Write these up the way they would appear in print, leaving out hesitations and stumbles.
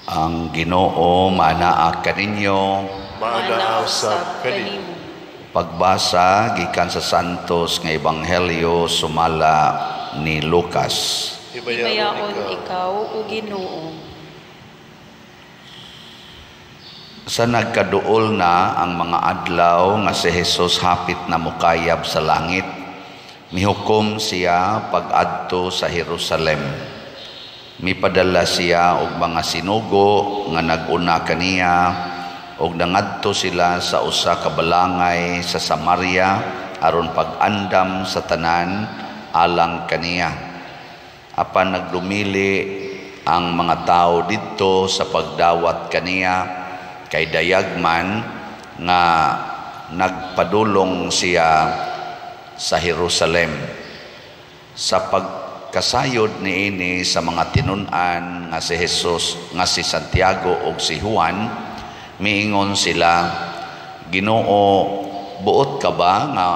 Ang Ginoo maanaa kaninyo. Maanaa usab kanimo. Pagbasa gikan sa Santos nga Ebanghelyo sumala ni Lucas. Himayaon Himayaon ikaw, o Ginoo. Sa nagkaduol na ang mga adlaw nga si Jesus hapit na mukayab sa langit, mihukom siya pag-adto sa Jerusalem. Mipadala siya og mga sinugo nga nag-una kaniya og nangadto sila sa usa ka balangay sa Samaria aron pag-andam sa tanan alang kaniya. Apan nagdumili ang mga tawo didto sa pagdawat kaniya kay dayag man nga nagpadulong siya sa Jerusalem. Sa pagkasayod niini sa mga tinun-an nga si Jesus, nga si Santiago ug si Juan, miingon sila, "Ginoo, buot ka ba nga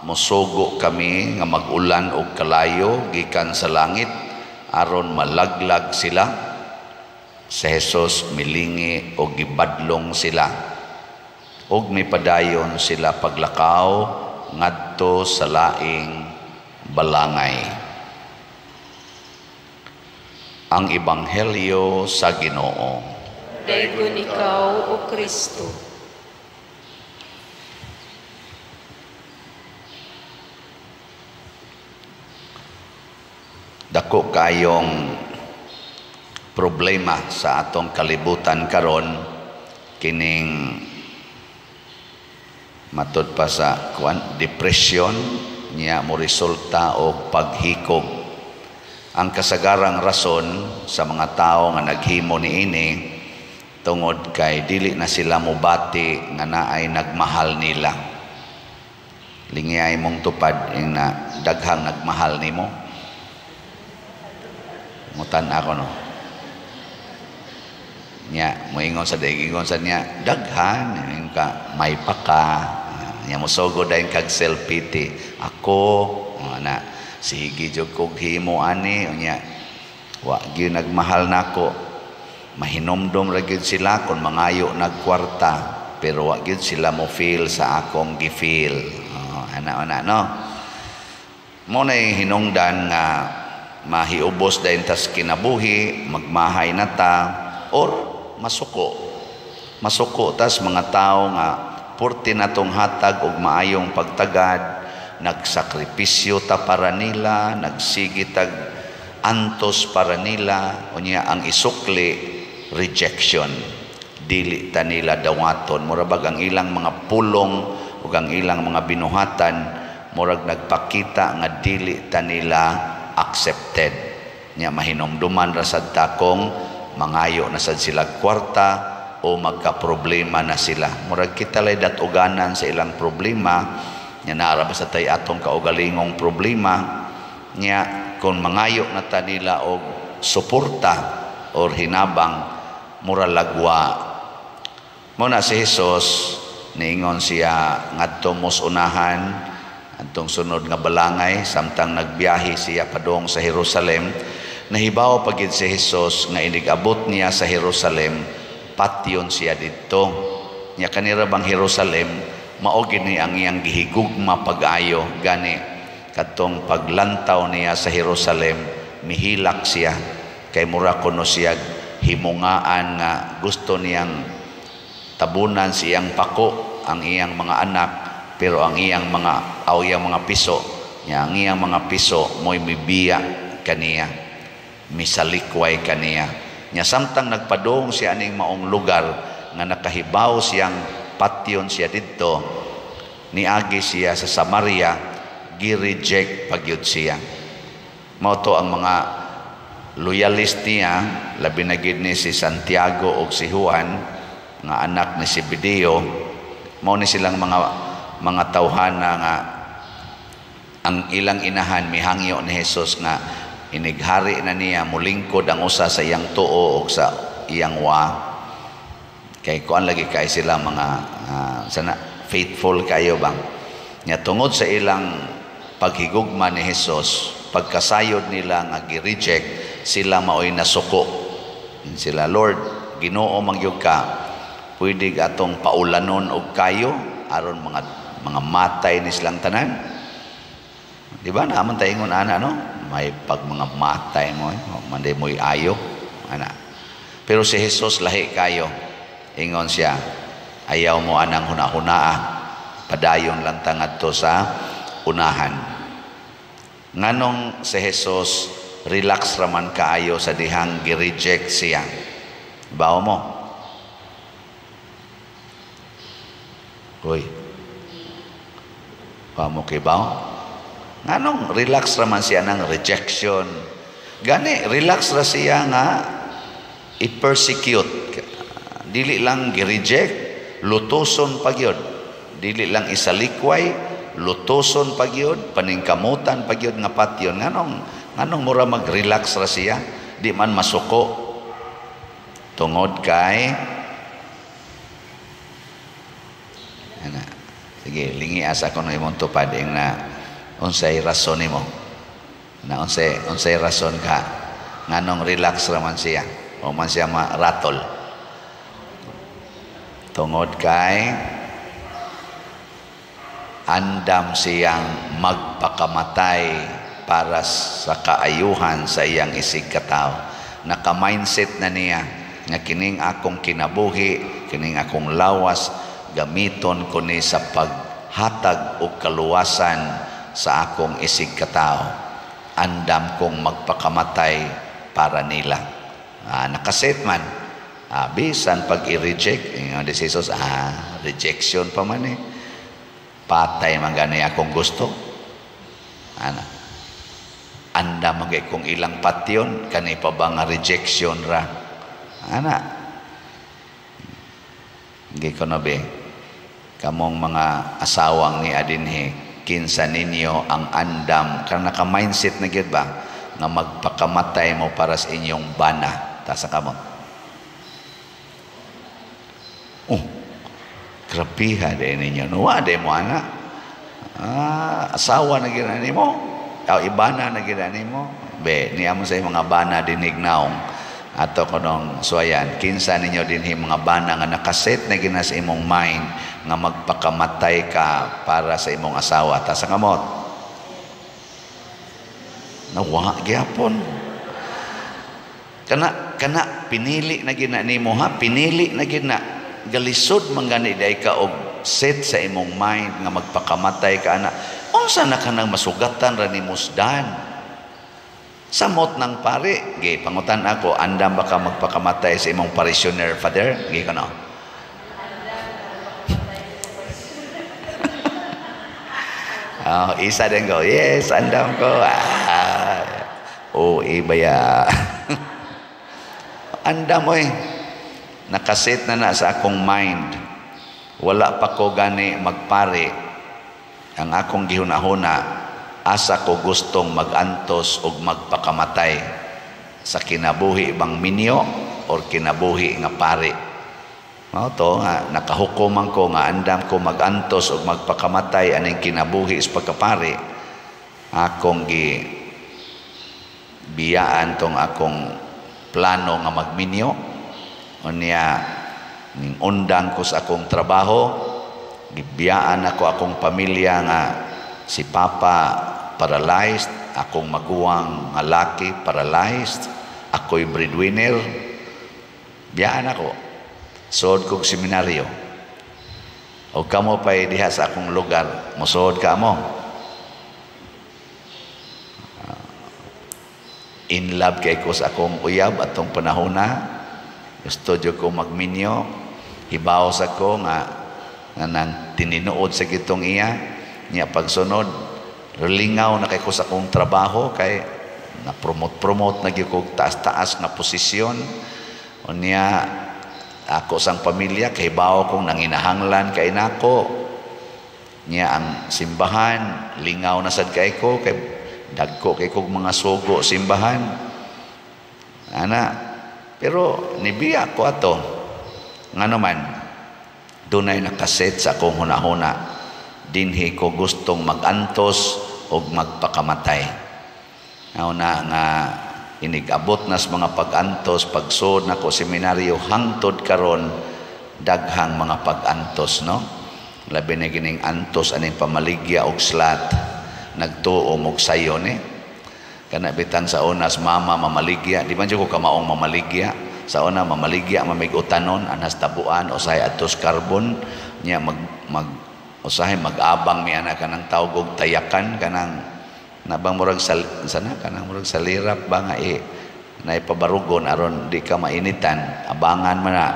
mosugo kami nga mag-ulan og kalayo gikan sa langit aron malaglag sila?" Si Jesus milingi og gibadlong sila ug mipadayon sila paglakaw ngadto sa laing balangay. Ang Ebanghelyo sa Ginoo. Daygon ikaw, o Kristo. Dako kayong problema sa atong kalibutan karon, kining matud pa sa kuan, depression niya mo resulta og paghikog. Ang kasagarang rason sa mga tao nga naghimo niini tungod kay dili na sila mobati nga naay nagmahal nila. Lingiyay mong tupad ing na daghang nagmahal nimo. Mutan ako no. Nya moingon sa dayeg ingon sa niya daghan ingon ka may paka nya mosugod dayon kag self pity. Ako na sige jud kog himo ani unya wa gyud nagmahal nako. Mahinomdom ra gyud sila kon mangayo nagkwarta pero wa gyud sila mo feel sa akong gi-feel. Oh, ana ana no. Mo nay hinungdan nga mahiubos dayon tas kinabuhi, magmahay na ta or masuko. Masuko tas mga tawo nga purti natong hatag og maayong pagtagad, nagsakripisyo ta para nila, nagsige tag antos para nila, unya ang isukli rejection. Dili ta nila dawaton. Mura bag ang ilang mga pulong ug ang ilang mga binuhatan murag nagpakita nga dili ta nila accepted. Nya mahinumduman ra sad ta kung mangayo na sad sila kwarta o magka-problema na sila. Murag kita lay datuganan sa ilang problema. Nya naara ba sa tay atong kaugalingong problema. Nya kung mangayo na ta nila og suporta or hinabang, mura lagwa. Mo na si Jesus niingon siya ngadto mos unahan antong sunod nga balangay samtang nagbiyahe siya padung sa Jerusalem. Nahibaw pa gid si Jesus nga inig-abot niya sa Jerusalem, patyon siya didto. Nya kanira bang Jerusalem mao gid ni ang iyang gihigugma pag-ayo. Gani kadtong paglantaw niya sa Jerusalem mihilak siya kay mura kuno siya himungaan nga gusto niyang tabunan siyang pako ang iyang mga anak, pero ang iyang mga aw iyang mga piso niya, ang iyang mga piso mo'y mibiya kaniya, misalikway kaniya. Nya samtang nagpadung siya aning maong lugar nga nakahibaw siyang patyon siya didto, niagi siya sa Samaria, gi-reject pagyud siya. Mao to ang mga loyalist niya, labi na gid ni si Santiago og si Juan nga anak ni Zebedeo. Mao ni silang mga tawhana nga ang ilang inahan mihangyo ni Jesus nga inighari na niya mulingkod ang usa sa iyang tuo og sa iyang wa. Kay kuan lagi kay sila mga sana faithful kayo bang. Nya tungod sa ilang paghigugma ni Jesus, pagkasayod nila nga gi-reject, sila maoy nasuko. Sila, "Lord, Ginoo man gyud ka, pwede atong paulanon og kayo aron mga matay ni silang tanan. Di ba naman tayo ingon ana, no? May pag mga matay mo, eh, manday mo'y ayo ana. Pero si Jesus lahi kayo. Ingon siya, "Ayaw mo anang hunahunaa, padayon lang ta ngadto sa unahan." Nganong si Jesus relax raman kaayo sa dihang gi-reject siya? Bawo mo? Uy. Pa mo kibaw? Nganong relax raman siya ng rejection? Gani, relax ra siya nga i-persecute. Dili lang gi-reject, lutoson pa gyud. Dili lang isalikway, lutoson pa gyud, paningkamutan pa gyud nga patyon. Nganong mura mag-relax ra siya? Di man masuko. Tungod kay ana. Sige, lingi asa ko no imong tupad ing na unsay rason nimo. Na unsay rason ka nganong relax ra man siya o man siya maratol? Tungod kay andam siyang magpakamatay para sa kaayuhan sa iyang isig katao. Naka-mindset na niya nga kining akong kinabuhi, kining akong lawas, gamiton ko ni sa paghatag og kaluwasan sa akong isig katao. Andam kong magpakamatay para nila. Nakaset man. Bisan pag i-reject, ingon si Jesus, rejection pa man eh. Patay man gani akong gusto. Ana. Andam man kay kung ilang patyon, kani pa ba nga rejection ra? Ana. Hindi ko na be. Kamong mga asawang ni adinhi, kinsa ninyo ang andam, karang naka-mindset na gyud ba nga magpakamatay mo para sa inyong bana? Tasa ka mo. Oh, grabiha din ninyo. No, wa mo ana. Asawa na gyud nimo. O ibana na gyud nimo. Be, niya mo sa mga bana dinig naong ato konong suwayan, kinsa ninyo dinhi mga bana nga nakaset na gina sa imong mind nga magpakamatay ka para sa imong asawa? Ta sa kamot. Nawa gyapon. Kana pinili na gina nimo ha, pinili na gina. Galisod man gani day ka og set sa imong mind nga magpakamatay ka ana. Unsa na ka nang masugatan ra nimo sdan? Samot ng pare, gi pangutan ako, andam ba ka magpakamatay sa imong parishioner, Father? Gi kono. Oh, isa din ko. Yes, andam ko. Oh, iba ya. Andam mo eh. Nakaset na na sa akong mind. Wala pa ko gani magpare. Ang akong gihunahuna, asa ko gustong magantos og magpakamatay, sa kinabuhi bang minyo or kinabuhi nga pare. Mao to nga nakahukuman ko nga andam ko magantos og magpakamatay aning kinabuhi sa pagkapare. Akong gi biyaan tong akong plano nga magminyo. Unya ning undang ko sa akong trabaho, gibiyaan ako akong pamilya nga si Papa paralyzed, akong maguwang nga laki paralyzed, ako'y breadwinner. Biyaan ako. Suod kog seminaryo. O kamo pa'y diha sa akong lugar, musuod ka mo. In love kay ko sa akong uyab atong panahona. Gusto jud ko magminyo. Hibaw sa ko nga nang tininuod sa gitong iya. Niya pagsunod, lingaw na kay ko sa akong trabaho kay na promote-promote na gyud kog taas-taas nga posisyon. Unya ako sang pamilya kay bawo kong nanginahanglan kay nako. Niya ang simbahan lingaw na sad kay ko kay dagko kay kog mga sugo simbahan. Ana, pero nibiya ko ato. Ngano man dunay nakaset sa akong hunahuna. Dinhi ko gustong magantos og magpakamatay. Mao na nga Inig-abot nas mga pag-antos, pagsud nako seminaryo hangtod karon, daghang mga pag-antos, no? Labi na gining antos aning pamaligya og slot. Nagtuo og sayo ni. Kana bitang sa unas mama mamaligya, di man jud ko kamaong mamaligya. Sa una mamaligya mamig-utanon anas tabuan, usahay atos carbon nya, mag mag usahay mag-abang mi ana kanang tawag og tayakan, kanang nabang murag sal, sana kanang murag salirap ba nga i naipabarugon aron di ka mainitan, abangan man na.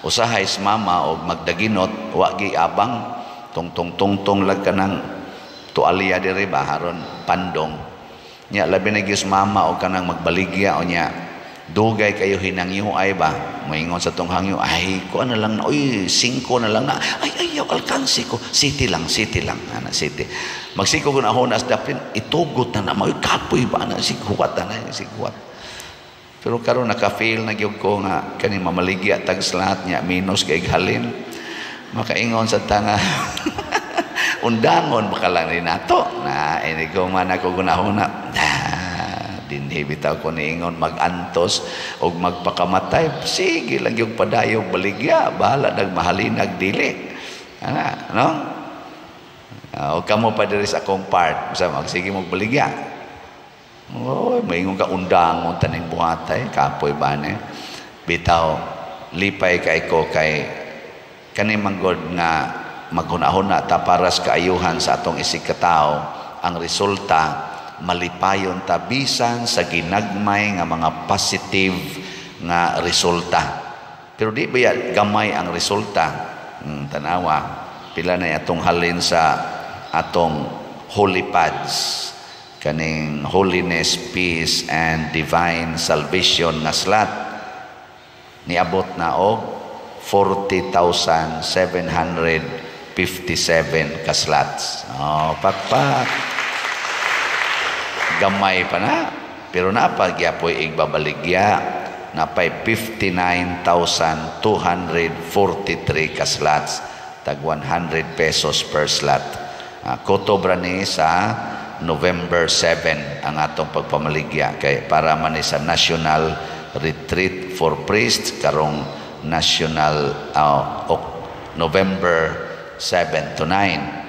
Usahay sa mama og magdaginot, wa gi abang, tungtong tungtong lag kanang tualya diri ba aron pandong nya. Labi na gyud mama og kanang magbaligya o nya dugay kayo hinangyo ay ba, moingon sa tong hangyo, "Ay, ko na lang na, oy, 5 na lang na, ay, ayaw, alkansi ko, city lang, city lang ana, city." Magsiko ko na as dapin itugot na na moy kapoy ba na, sighuwat na, sighuwat. Pero karon naka-feel na gyud ko nga kani mamaligya tag slot nya minus kay halin, makaingon sa tanga, undangon baka lang ni nato na ini ko man ako gunahuna. Dinhi bitaw ko niingon, mag-antos og magpakamatay, sige lang yung padayog baligya, bahala nagmahalinag dili ana, no? O kamo pa diri sa akong part sa magsige mo baligya, oh, maingon ka, undangon taning buhatay, kapoy ba ni. Bitaw lipay kay ko kay kani manggod nga maghuna-huna ta para sa kaayuhan sa atong isig katao, ang resulta malipayon ta bisan sa ginagmay nga mga positive nga resulta. Pero di ba gamay ang resulta? Tanawa, pila na atong halin sa atong holy pads, kaning holiness, peace and divine salvation nga slot, niabot na og 40,757 ka slots. Oh, pakpak. Gamay pa na, pero napa gyapoy igbabaligya, napay 59,243 ka slots, tag 100 pesos per slot. Kutob ra ni sa November 7 ang atong pagpamaligya kay para man ni sa National Retreat for Priests karong national November 7 to 9.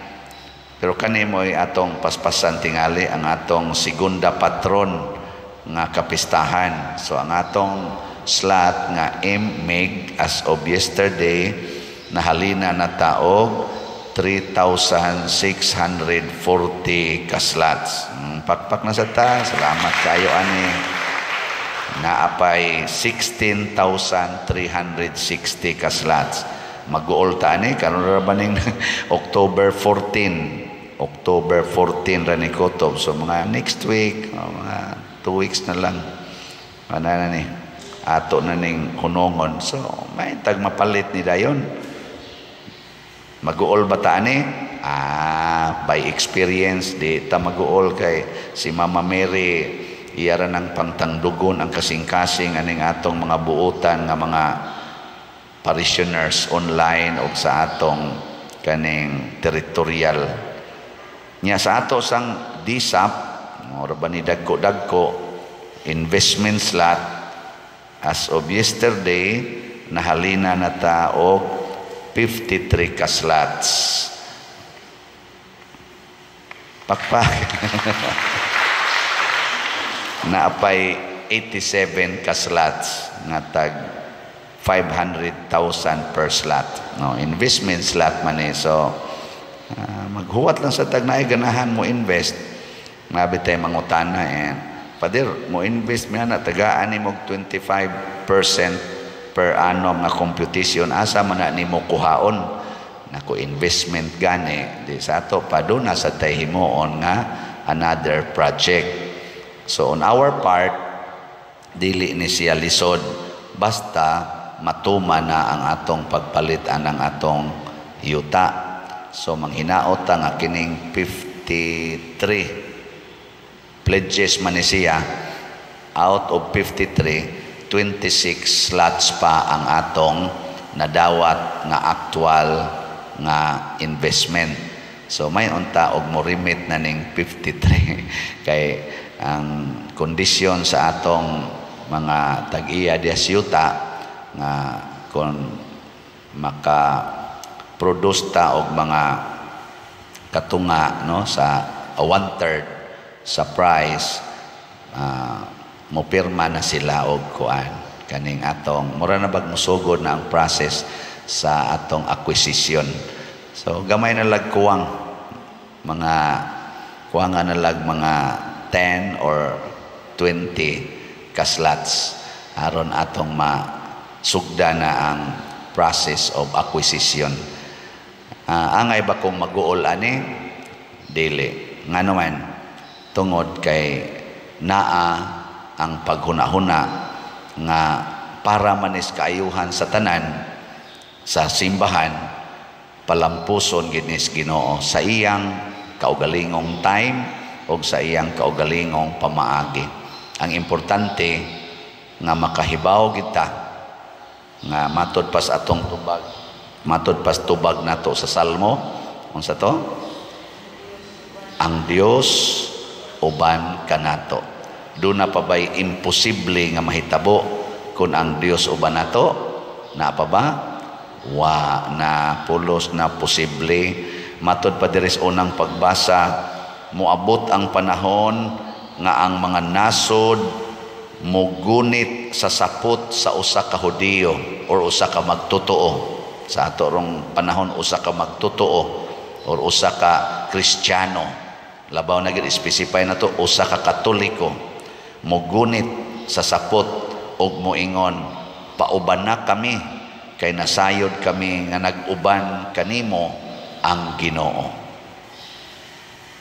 Pero kani mo'y atong paspasan tingali ang atong segunda patron nga kapistahan. So ang atong slot nga MMIG as of yesterday, nahalina na taog 3,640 ka slots. Pakpak na sa ta. Salamat kayo ani. Naapay 16,360 ka slots. Mag-uol ta ani karon ra ba ning October 14. October 14 ra ni kutob. So mga next week, o mga 2 weeks na lang. Ano na ni? Ato na ning hunongon. So may tag mapalit ni dayon. Mag-uol ba ta ani? By experience di ta mag-uol kay si Mama Mary iya ra nang pangtangdugon ang kasing-kasing aning atong mga buotan nga mga parishioners online o sa atong kaning territorial. Nya sa ato sang DSAP, mura ba ni dagko-dagko investment slot, as of yesterday nahalina na ta og 53 ka slots. Pakpak. Naapay 87 ka slots nga tag 500,000 per slot. No, investment slot man eh. So maghuwat lang sa tag naay ganahan mo invest. Nabi tayo mangutana eh. "Father, mo invest mi ana, tagaan nimo og 25% per annum nga computation, asa man na nimo kuhaon?" Nako, investment gani di sa ato pa do na sa tay himuon nga another project. So on our part, dili ni siya lisod basta matuma na ang atong pagpalit anang atong yuta. So manghinaot ta nga kining 53 pledges man ni siya, out of 53, 26 slots pa ang atong nadawat nga actual nga investment. So may unta og mo remit na ning 53 kay Ang kondisyon sa atong mga tag-iya diha sa yuta nga kung maka-produce ta og mga katunga, no, sa 1/3 sa price, mopirma na sila og kuan kaning atong mura na bag musugod na ang process sa atong acquisition. So gamay na lag kuwang, mga kuwang na lag mga 10 or 20 ka slots aron atong masugda na ang process of acquisition. Angay ba kung mag-uol ani? Dili. Ngano man? Tungod kay naa ang paghuna-huna nga para manis kaayuhan sa tanan sa simbahan, palampuson gid nis Ginoo sa iyang kaugalingong time o sa iyang kaugalingong pamaagi. Ang importante nga makahibaw kita nga matod pas atong tubag, matod pas tubag nato sa Salmo, unsa to? Ang Dios uban kanato. Duna pa ba'y imposible nga mahitabo kung ang Dios uban nato? Na pa ba? Wa na, pulos na posible. Matod pa diri sa unang pagbasa, moabot ang panahon nga ang mga nasod mugunit sa sapot sa usa ka Hudiyo or usa ka magtotoo. Sa ato rong panahon, usa ka magtotoo or usa ka Kristiyano. Labaw na gid specify na to, usa ka Katoliko mugunit sa sapot og moingon, "Pauban na kami kay nasayod kami nga nag-uban kanimo ang Ginoo."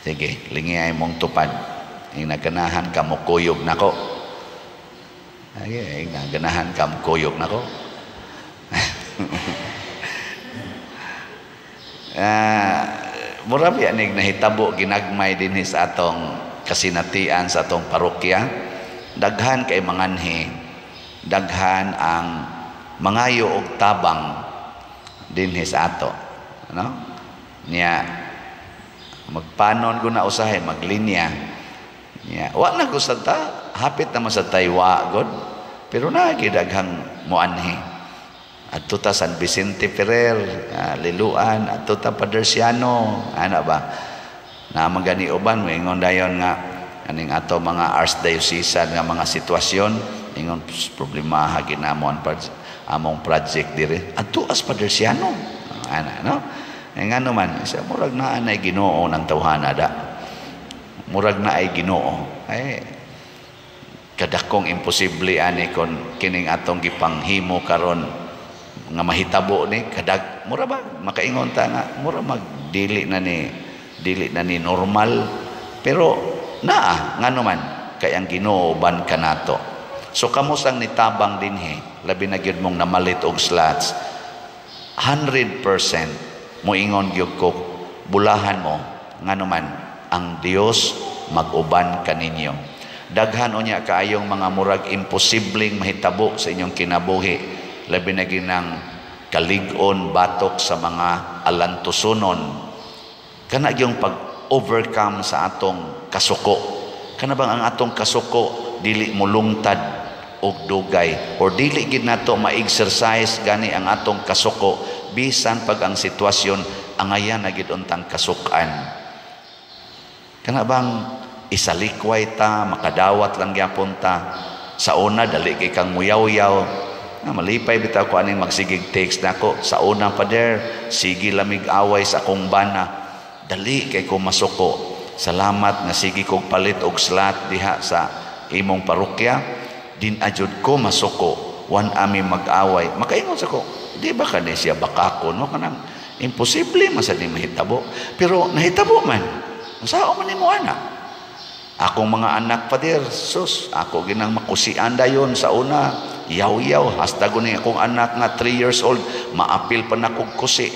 Sige, lingi ay mong tupad. Ing naganahan ka mo kuyog nako. Ay, naganahan ka mo kuyog nako. Mura biya nig nahitabo ginagmay dinhi sa atong kasinatian sa atong parokya. Daghan kay manganhi, daghan ang mangayo og tabang dinhi sa ato, no? Niya magpanon ko na usahay maglinya. Niya wa na ko sa ta, hapit naman sa taywa god, pero naagi daghang moanhi. Adto ta San Vicente Ferrer, Liluan, adto ta Paderciano, ana ba? Na magani uban moingon dayon nga aning ato mga archdiocesan nga mga sitwasyon, ingon problema ginamo ang among project dire. Adto as Paderciano, ana, no? Eh ngano man, sa murag naa nay Ginoo ng tawhana da. Murag na ay Ginoo. Ay kadakong imposible ani kon kining atong gipanghimo karon nga mahitabo ni kadag mura ba makaingon ta nga mura magdili na ni normal, pero naa ngano man kay ang Ginoo uban kanato. So kamo sang nitabang dinhi, labi na gyud mong namalit og slots, 100% moingon gyud ko, bulahan mo, ngano man ang Dios mag-uban kaninyo. Daghan unya kaayong mga murag imposibleng mahitabo sa inyong kinabuhi, labi na ginang kalig-on batok sa mga alantusonon. Kana gyung pag-overcome sa atong kasuko. Kana bang ang atong kasuko dili molungtad og dugay or dili gid nato ma-exercise gani ang atong kasuko bisan pag ang sitwasyon angayan na gid untang kasukan. Kana bang isalikway ta, makadawat lang gyapon ta. Sa una dali kay kang muyaw-yaw. Na malipay bitaw ko aning magsigig text nako sa una, "Pader, sige lamig away sa akong bana, dali kay ko masuko. Salamat nga sige kog palit og slot diha sa imong parokya, din ajud ko masuko, wan ami mag-away." Makaingon sa ko, di ba kani siya bakako, no? Kanang imposible man sa di mahitabo, pero nahitabo man. Unsaon man nimo ana? Akong mga anak, pader, sus, ako ginang makusian dayon sa una, yaw-yaw, hasta guni akong anak nga 3 years old, maapil pa na kog kusi.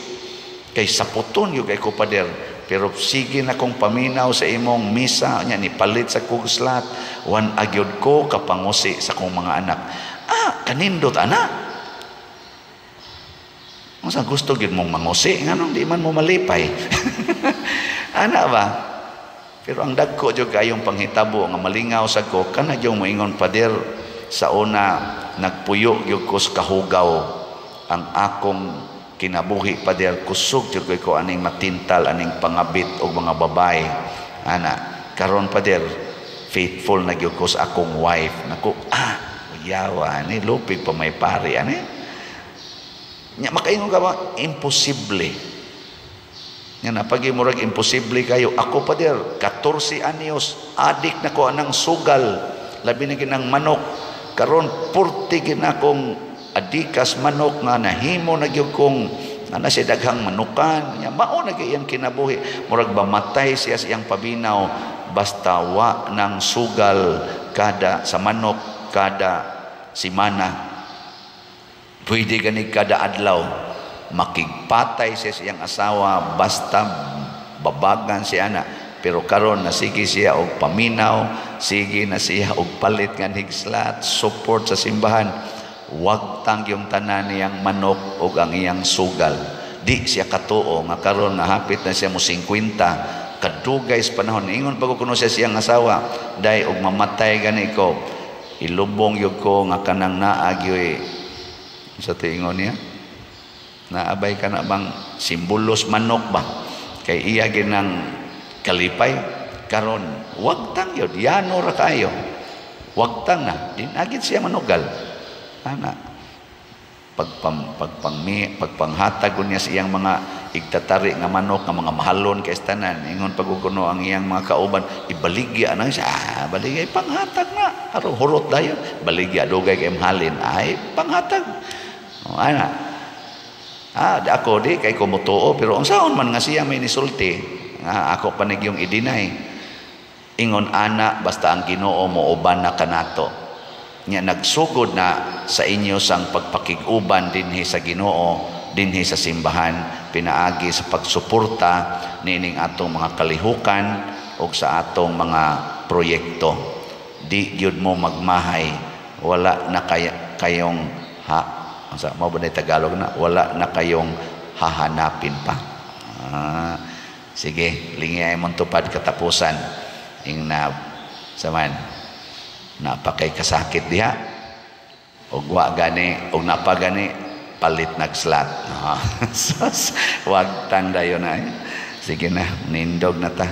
Kay saputon yung kay ko, pader. Pero sige na kong paminaw sa imong misa, nya ni palit sa kog slot, wan agyod ko kapangusi sa kong mga anak. Ah, kanindot ana. Unsa gusto gyud mong mangusi, nganong di man mo malipay? Ana ba? Pero ang dagko jud kayong panghitabo nga malingaw sa ko kana jud moingon, "Pader, sa una nagpuyo gyud ko sa kahugaw ang akong kinabuhi, pader. Kusog jud ko aning matintal, aning pangabit og mga babae ana. Karon, pader, faithful na gyud ko sa akong wife." Nako, yawa ni lupig pa may pari ani nya. Makaingon ka ba imposible nga na pag murag imposible kayo. "Ako, pader, 14 anyos adik na ko anang sugal, labi na ginang manok. Karon purti gina akong adikas manok nga nahimo na gyud kong ana siya daghang manukan." Nya mao na gyud iyang kinabuhi. Murag mamatay siya sa iyang pabinaw basta wa ng sugal kada sa manok kada simana, pwede gani kada adlaw. Makigpatay siya sa iyang asawa basta babagan siya ana. Pero karon nasige siya og paminaw, sige na siya og palit nga higslat, support sa simbahan. Wagtang yung tanan niyang manok og ang iyang sugal. Di siya katuo nga karon nga hapit na siya mo 50, kadugay sa panahon. Ingon pa ko kuno siya siyang asawa, "Day, og mamatay gani ko, ilubong yun ko nga kanang naa gyoy sa tingon niya, naabay ka na bang simbolos manok ba?" Kay iya ginang kalipay. Karon wagtang yun, yano ra kayo, wagtang na din agid siya manugal ana. Pagpanghatag niya sa iyang mga igtatari nga manok nga mga mahalon kay tanan. Ingon pagkukuno ang iyang mga kauban, "Ibaligya na siya." "Ah, baligya, panghatag na aron hurot dayon. Baligya, dugay kay mahalin." Ay, panghatag, oh, ana. Ah, ako di kay kumutuo, pero ang saon man nga siya may nisulti nga ako panig yung i-deny. Ingon ana, basta ang Ginoo mo uban na kanato. Nya nagsugod na sa inyo sang pagpakig-uban dinhi sa Ginoo, dinhi sa simbahan, pinaagi sa pagsuporta niining atong mga kalihukan ug sa atong mga proyekto. Di gyud mo magmahay, wala na kay kayong ha, unsa mao ba na Tagalog na wala na kayong hahanapin pa. Ah, sige, lingay mong tupad katapusan ing na saman napakay kasakit diha og wa gani og napa gani palit nagslot. Wag tang dayon na. Sige na, nindog na ta.